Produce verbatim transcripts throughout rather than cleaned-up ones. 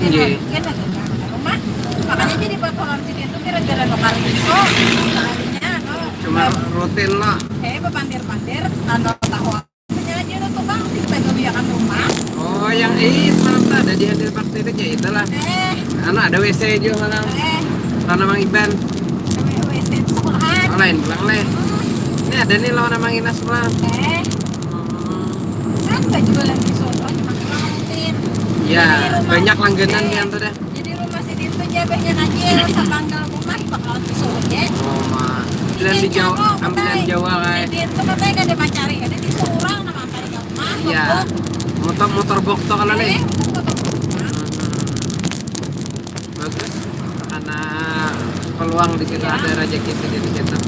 Iya. Mungkin ada di rumah. Makanya jadi bakalan sini tuh gara-gara nukar iso. Makanya, anu, cuma rutin lah. Kayak bepandir-pandir, anu, tahu apanya aja tuh tukang, kita gawiakan rumah. Oh, yang, eh, semalam tuh ada di Handil Bakti itu, ya, itulah. Eh. Anu, ada W C juga malam. Eh. Karena Mang Iban. W C sekolahan. Oh, lain pulang, leh. Hmm. Ini ada nih lawan Mang Inas pulang. Eh. Hmm. Kan nggak jualan di sono, cuma kita rutin. Ya, jadi rumah, banyak langganan, eh, pian tuh dah. Jadi rumah sidin tuh jabahnya Najil, sapanggal rumah bakalan disuruh, ya. Oh, ma. Ambilan di Jawa, ambilan Jawa, kayak. Sidin tuh katanya kada mancari, kada disuruh orang, nah, mancari ke rumah, iya. Motor, motor box tuh kalau, eh, nih. Motor box. Hmm. Bagus, karena peluang di situ, iya, ada rezeki di situ.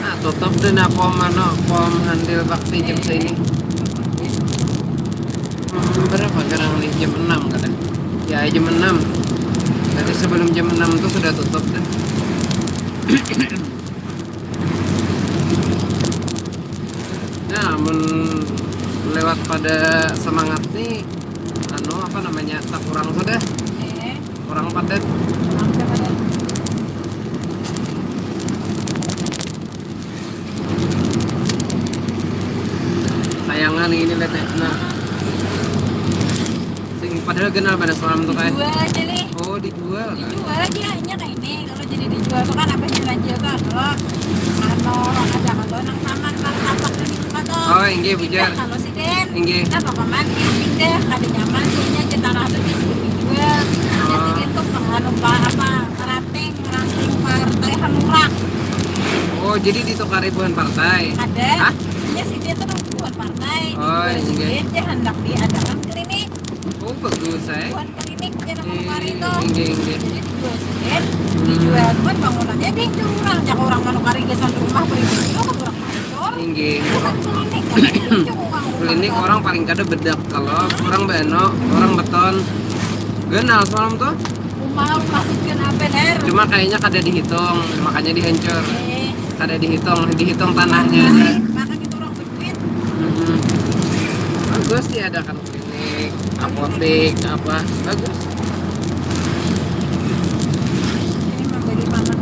Nah, tutup deh, nah, pom, anu, pom Handil Bakti jam seini. Hmm, berapa gerang nih? Jam enam kada? Ya, jam enam. Berarti sebelum jam enam tuh sudah tutup deh. Nah, mun lewat pada Semangat nih, anu, apa namanya, tak kurang sudah. Eh. Kurang padat. Kurang padat. Sayangan ini, lihat, eh. Nah. Sing padahal ganal pada semalam tuh, kayak. Dijual aja nih. Oh, dijual, kan? Dijual aja, hanya kayak ini. Kalau jadi dijual tuh kan apa sih, Najil tuh, kalau anu, ada kalau nang saman, nang tapak dan itu kan tuh. Oh, inggih, bujar. Pindah kalau sidin. Inggih. Nah, pokoknya pindah, kada nyaman sih, nya, kita ratu di sini dijual. Ada, oh, sidin tuh anu, apa, apa, ranting, ranting partai Hanura. Oh, jadi ditukari buhan partai? Ada. Hah? Iya, sidin tuh buhan partai. Oh, dijual, inggih. Sidin, ya, handak diadakan klinik. Oh, bagus, eh. Buat klinik, jar nang manukari tuh. Inggih, inggih. Jadi dijual sidin, hmm, dijual pun bangunannya diinjau urang. Jar urang manukari gasan rumah pribadi, oh, kada urang mancor. Inggih. Gasan klinik, kada diinjau urang rumah. Klinik tuh. Urang paling kada bedak kalau urang baanu, urang beton. Ganal semalam tuh. Rumah maksudnya apa, Der? Cuma kayaknya kada dihitung, makanya dihancur. Eh. Kada dihitung, dihitung tanahnya. Main, makan itu urang. Hmm. Bagus, diadakan klinik, apotik, apa, bagus. Ini memberi mana?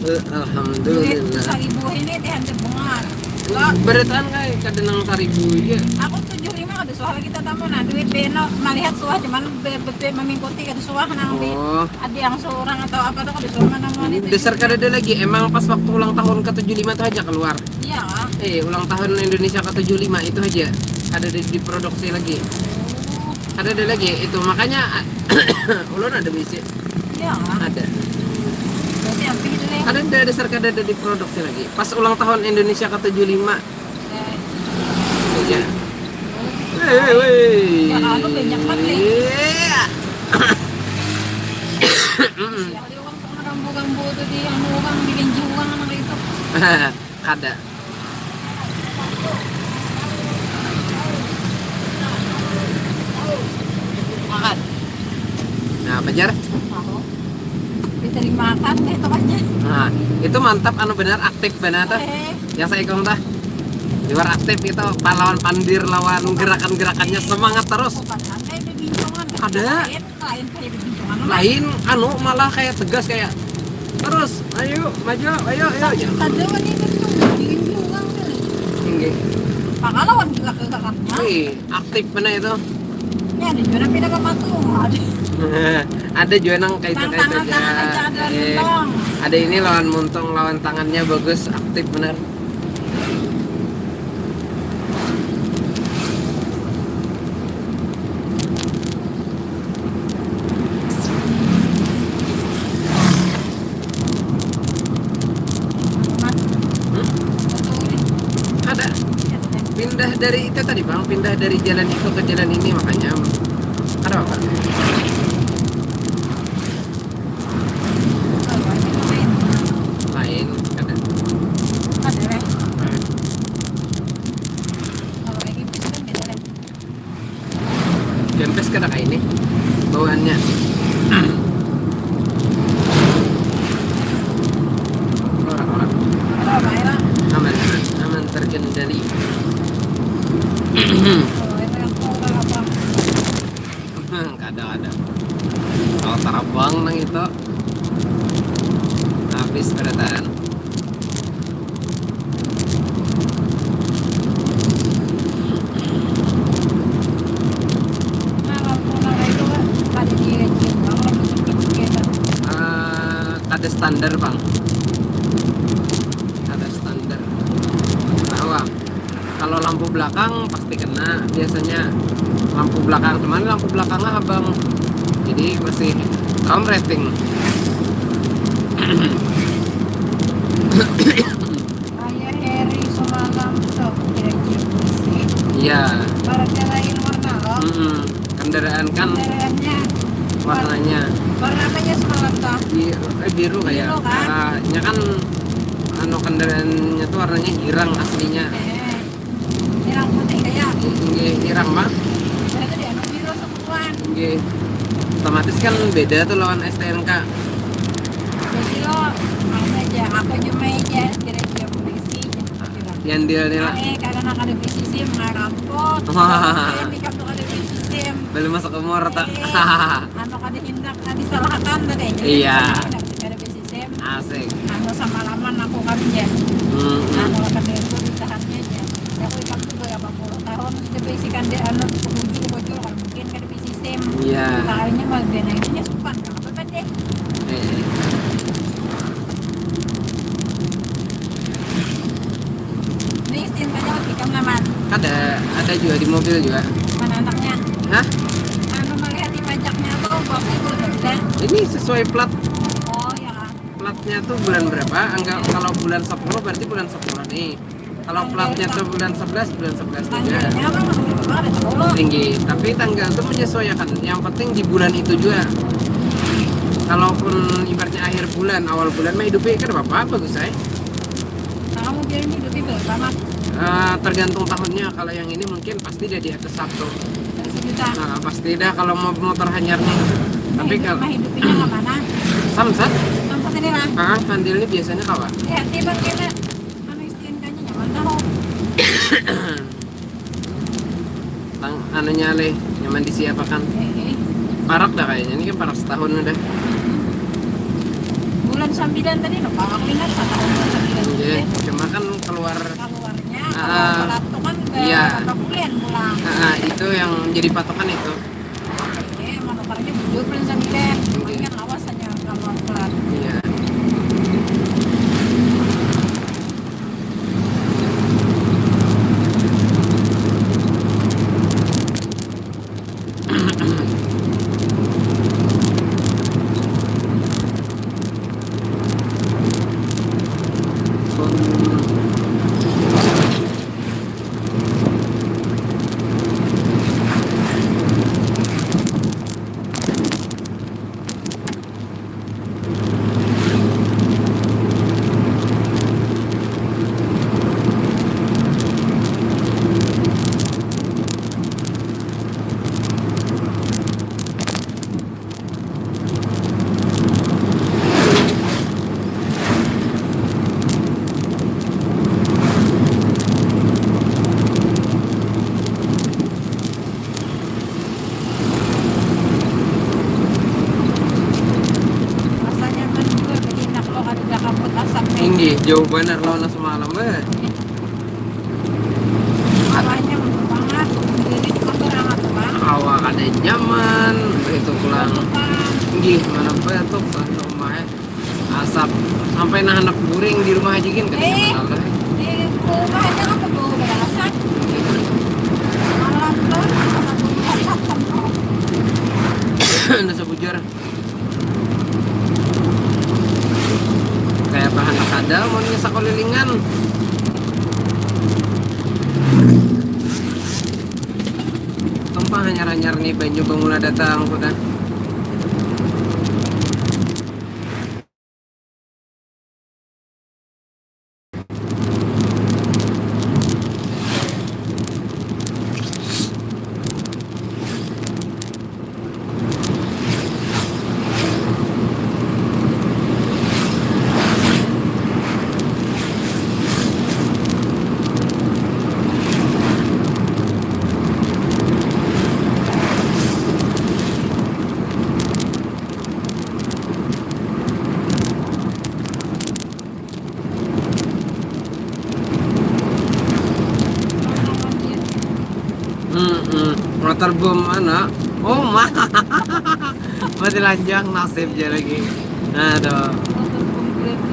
Eh, alhamdulillah. Duit saribu ini dihancur bunga. Lah, berataan kayak kada nang saribu aja. Aku tujuh lima kada suah lagi tatamu, nah, duit beno malihat suah, cuman be-, be-, mengikuti kada suah nang di, oh, ada yang seorang atau apa tuh kada suah manamuan itu. Dasar kadada lagi, emang pas waktu ulang tahun ke tujuh lima tuh aja keluar. Iya kah? Eh, ulang tahun Indonesia ke tujuh lima itu aja kadada diproduksi lagi. Oh. Kadada lagi itu, makanya ulun ada bisi. Iya kah? Ada. Berarti hampir itu ya. Kadada, dasar kadada diproduksi lagi. Pas ulang tahun Indonesia ke tujuh lima. Iya. Hei, hei, hei. Ya, anu banyak banget, ya. Iya. Sekali orang pernah rambu-rambu tuh di anu orang, di Genji orang, anak itu. Kada. Makan. Nah, apa, jar? Tahu. Bisa dimakan deh itu aja. Nah, itu mantap, anu, benar aktif benar tuh. Eh. Yang saya ikung tuh. Luar aktif itu, pahlawan pandir lawan gerakan-gerakannya, semangat terus. Bukan santai, bebincangan. Ada. Lain, lain kayak bebincangan. Lain, anu, malah kayak tegas, kayak, "Terus, ayo, maju, ayo, ayo." Kada wani kencung, bikin pulang. Inggih. Maka lawan gerak-geraknya. Wih, aktif benar itu. Ya, ada juga pindah ke patung, ada. Ada juga nang kayak itu, kayak itu aja. Tangan-tangan aja ada. Eh, ada ini lawan muntung, lawan tangannya bagus, aktif benar. Hmm? Ada. Pindah dari itu tadi, Bang, pindah dari jalan itu ke jalan ini, makanya ada apa? Lain, kada. Kada, eh. Hmm. Kalau kayak gitu kan beda, eh. Gempes kada kayak ini bawaannya. Orang-orang. Aman, aman, aman, aman, Kendali. Kada ada. Kalau tarabang nang itu habis barataan. Nah, lampu nang itu kan kada dicium bang, lampu sempit kita. Eh, kada standar bang. Kada standar. Tahu ah. Kalau lampu belakang pasti kena biasanya. Lampu belakang, cuman lampu belakangnya abang, jadi masih kaum rating. Ayah Heri semalam tuh kira-kira sih. Iya. Baratnya lain warna loh. Mm-mm. Kendaraan kan kendaraannya warnanya warna apanya semalam tuh? Bi- eh, biru kayak. Biru kan? Ah, nya kan anu, kendaraannya tuh warnanya hirang aslinya. Eh, hirang putih kayak. Nggih, hirang mah. Saya tadi anu biru semua. Nggih. Otomatis kan beda tuh lawan S T N K. Jadi lo apa aja, apa cuma aja kira-kira polisi. Yang dia ni lah. Eh, karena kada bisi SIM, nggak rampok. Wah. Yang di kampung kada bisi SIM. Belum masuk umur tak? Eh, anu kada hindak, kada disalahkan tadi. Jadi iya. Kada, kada bisi SIM. Asik. Anu samalaman aku kerja. Hmm, hmm. Anu kada itu ditahannya aja. Aku ikam tuh berapa puluh tahun sudah bisi kan dia anu pengunjung bocor kan mungkin kada bisi SIM. Iya. Kayaknya malah biar aja nya supan, nggak apa-apa deh. Eh. Ini SIM aja lagi kamu aman. Ada, ada juga di mobil juga. Mana anaknya? Hah? Anu melihat di pajaknya tuh bagus tuh, udah. Ini sesuai plat. Oh ya kan. Platnya tuh bulan berapa? Enggak, kalau bulan sepuluh berarti bulan sepuluh nih. Kalau platnya tuh bulan sebelas, bulan sebelas juga. Tanggalnya apa? Ada sepuluh. Tinggi, tapi tanggal tuh menyesuaikan. Yang penting di bulan itu juga. Kalaupun ibaratnya akhir bulan, awal bulan mah hidupi kan apa-apa, bagus aja. Nah, kamu biar ini hidupi berapa, Mas? Eh, tergantung tahunnya. Kalau yang ini mungkin pasti dia di atas satu. Dari sejuta. Nah, pasti dah kalau mau motor hanyar nih. Tapi kalau mah hidupinya ke mana? Samsat. Samsat ini lah. Ah, Kandil ini biasanya kawa. Ya, tiba kita anu S T N K-nya nyaman tahu. Tang anunya leh, nyaman disiapakan. Eh, eh. Parak dah kayaknya, ini kan parak setahun udah. Bulan sembilan tadi no, parak ini kan setahun bulan sembilan. Iya, cuma kan keluar keluarnya, ah, kalau telat tuh kan udah iya, berapa bulan pulang. Ah, itu yang jadi patokan itu. Oke, mau nukarnya bujur bulan sembilan. Oke. Cuman kan awas aja kalau telat. Iya. Rasa nyaman juga, jadi enak lo kada ada kabut asapnya. Tinggi, jauh banar lawan semalam, eh. Awaknya bangat, jadi di kantor hangat, Bang. Awak kada nyaman, itu pulang. Betul, Bang. Nggih, mana batuk, Bang, rumah, eh. Asap. Sampai nah anak guring di rumah aja gin, kada nyaman apa. Eh, di rumah aja kan bau berasap. Malam tuh, asap bau asap semprot. Nasa bujur. Kayak bahan kada, mau nih sakolilingan. Tumpah hanyar-hanyar nih, banyu bangula datang, kuda. Hmm, hmm. Motor boom mana? Oh, mah. Mati lanjang nasib aja lagi. Nah, tuh.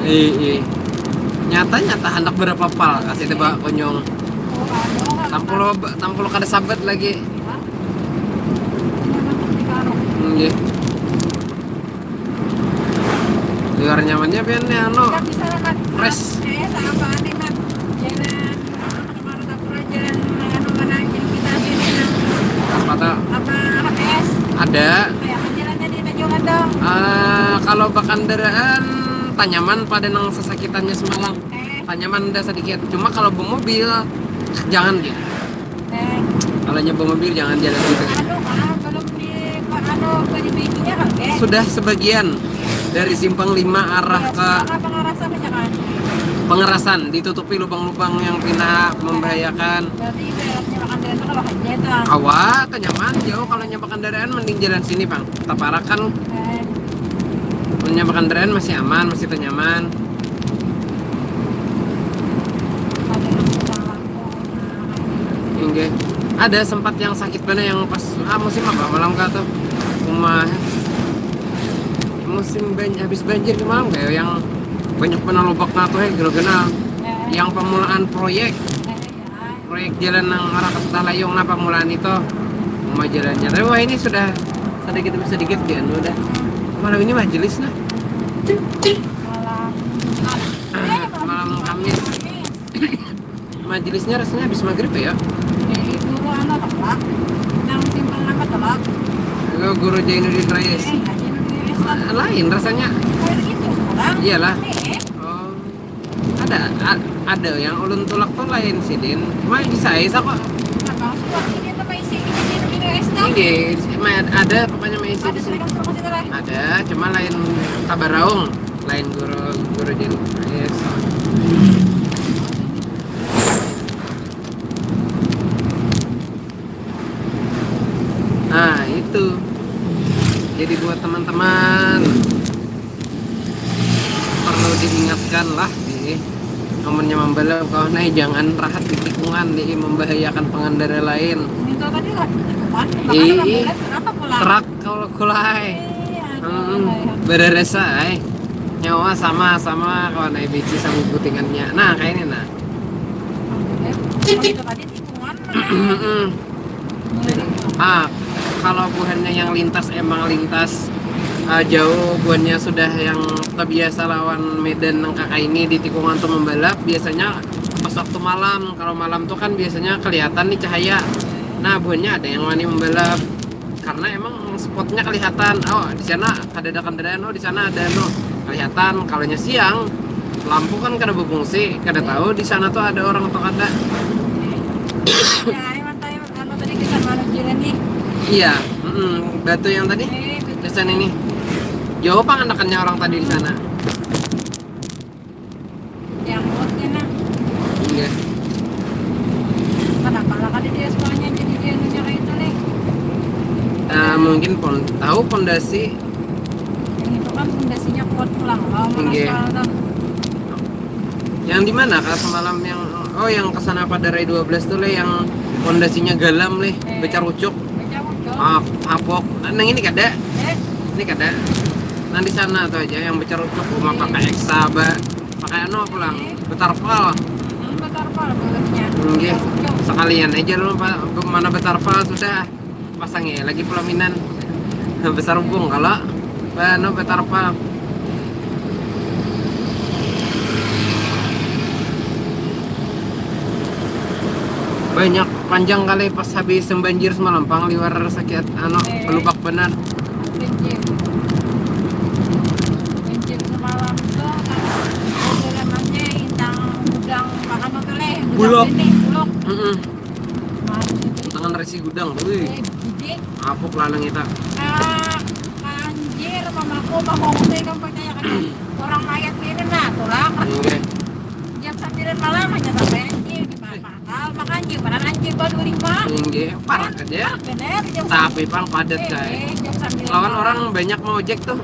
Ih, ih. Nyata, nyata, anak berapa pal kasih tebak kunyung. Tampul, tampul kada sabat lagi. Hmm, iya. Liwar nyamannya pian nih, anu. Fresh. Apa tuh? Ada. Ah, kalau bakandaraan, tanyaman pada nang sasakitannya semalam. Tanyaman ada sedikit. Cuma kalau bamobil, jangan gitu. Kalau nyoba mobil, jangan jalan gitu. Sudah sebagian dari simpang lima arah ke Pengerasan, ditutupi lubang-lubang yang pina membahayakan. Kawa, tanyaman, jauh. Kalau nyoba kendaraan, mending jalan sini, Bang. Taparakan. Mun nyoba kendaraan masih aman, masih tanyaman. Inggih. Ada sempat yang sakit banar yang pas, ah, musim apa? Malam kah tuh? Uma-, musim banj-, habis banjir kemarin kayak yang banyak banar lobak nah tuh, eh, gila-gila. Yang pemulaan proyek. Proyek jalan nang arah ke Sutalayung nah, pemulaan itu. Uma jalannya. Tapi wah, ini sudah sedikit demi sedikit, ya, anu dah. Malam ini majelis nah. Malam Kamis. Majelisnya rasanya habis maghrib ya? Jadi guru anu telak. Nang simpang apa telak? Itu guru Jainuddin Rais. Eh, Jainuddin Rais lah. Lain rasanya. Kayak gitu sekarang. Iyalah. Eh, eh. Oh. Ada, a-, ada yang ulun tulak tuh lain sidin. Cuma bisa aja kok. Nah, kalau sudah sih dia tuh maisi di Jainuddin Rais tuh. Iya, ma-, ada pokoknya maisi di sini. Ada, cuma lain tabaraung. Lain guru, guru Jainuddin Rais. Nah, itu. Jadi buat teman-teman, perlu diingatkan lah, di amunnya membalap kawan, eh, jangan rahat di tikungan, di membahayakan pengendara lain. Itu tadi lah, kan? Ih, makanya membalap kenapa pulang? Truk kalau kulai. Iya, hmm, bereresa, ay. Nyawa sama, sama kawan, ay, biji sama putingannya. Nah, kayak ini, nah. Oke, kalau itu tadi tikungan, nah. Mm-mm. Ah, kalau buhannya yang lintas, emang lintas, ah, jauh, buhannya sudah yang terbiasa lawan medan nang kaka ini di tikungan tuh membalap, biasanya pas waktu malam. Kalau malam tuh kan biasanya kelihatan nih cahaya. Nah, buhannya ada yang wani membalap. Karena emang spotnya kelihatan. Oh, di sana ada, ada kendaraan, oh, di sana ada, anu, kelihatan. Kalau nya siang, lampu kan kada berfungsi, kada tahu di sana tuh ada orang atau kada. Ya, emang tahu, anu, tadi kita malam jalan nih. Iya, mm-mm. Batu yang tadi? Eh, betul. Desain ini. Jauh pang anakannya orang tadi di sana. Yang buatnya nah. Iya. Kenapa lah kada dia semuanya jadi dia anunya kayak itu nih? Ah, mungkin pon-, tahu pondasi. Yang itu kan pondasinya kuat pulang. Oh, iya. Mengaspal tuh. Yang di mana kah semalam yang, oh, yang kesana pada Rai dua belas tuh leh, yang pondasinya galam leh, eh, becarucuk. Becarucuk. Ah, apok. Nah, nang ini kada. Eh? Ini kada. Nang di sana tuh aja yang becarucuk, rumah pakai eksa, ba-, pakai anu pulang, eh, betarpal. Hmm, betarpal balasnya. Nggih. Becarucuk. Sekalian aja lu, Pak, mana betarpal sudah. Pasang ya lagi pelaminan. Besar hubung kalau ba-, anu, betarpal. Banyak panjang kali pas habis banjir semalam pang liwar sakit, anu, eh, belubak benar. Banjir. Banjir semalam tuh, kan, jalanannya intang gudang, makan apa leh? Gudang Bulog. Ini, Bulog. Mm-mm. Wah, tangan resi gudang, wih. Eh, gede. Apuk lanang kita. Ah, anjir, mamaku, mamaku, saya kan percaya kan. Orang mayat ini nah, tulang. Oke. Jam sembilan malam hanya sampai anjir. Bakal makan anjir, padahal anjir baru lima. Tinggi, parah aja. Bener, jam tapi pang padat, eh, guys. Eh, jam sembilan malam. Lawan orang banyak mau ojek tuh.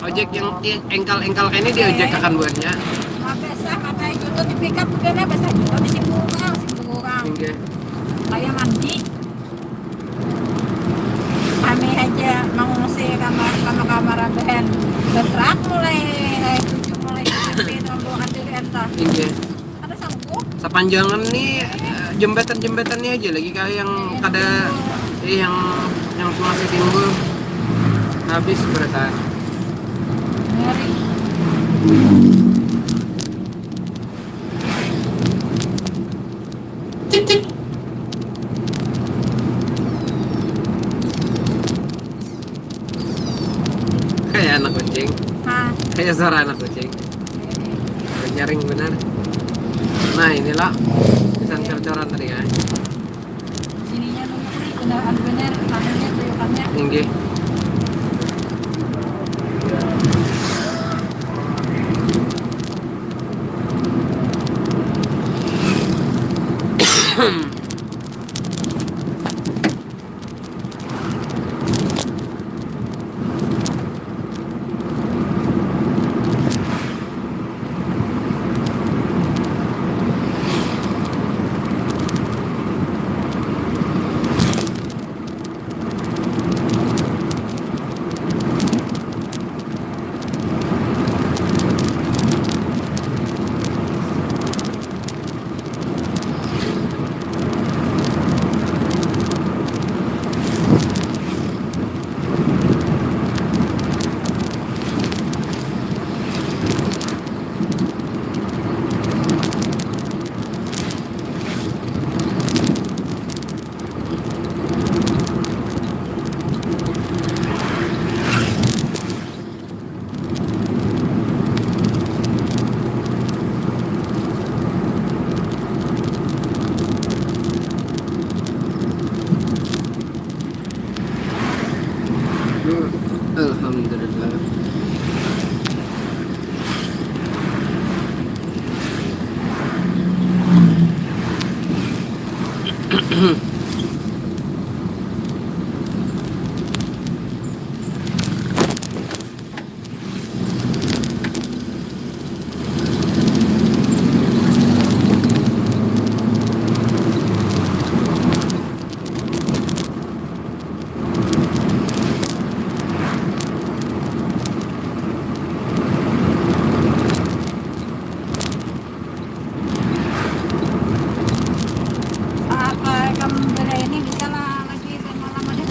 Ojek yang i-, engkal-engkal kayak ini diojek, eh, akan buatnya. Nah, besar, mata itu tuh di pick up udah nah, besar juga di sini orang, sini orang. Tinggi. Kayak mandi. Bergerak mulai, eh, tujuh mulai S M P itu membawakan B B M tah. Iya. Ada sanggup. Sapanjangan nih, eh, jembatan-jembatan nih aja lagi kah yang kada, eh, yang, yang masih timbul habis berataan. Ngeri. Kayak anak kucing. Hah? Kayak suara anak kucing. Nyaring benar. Nah, inilah pisan cor-coran tadi kan. Sininya nunggu nih, benar, anu benar, tangannya, tuyukannya. Inggih. Alhamdulillah.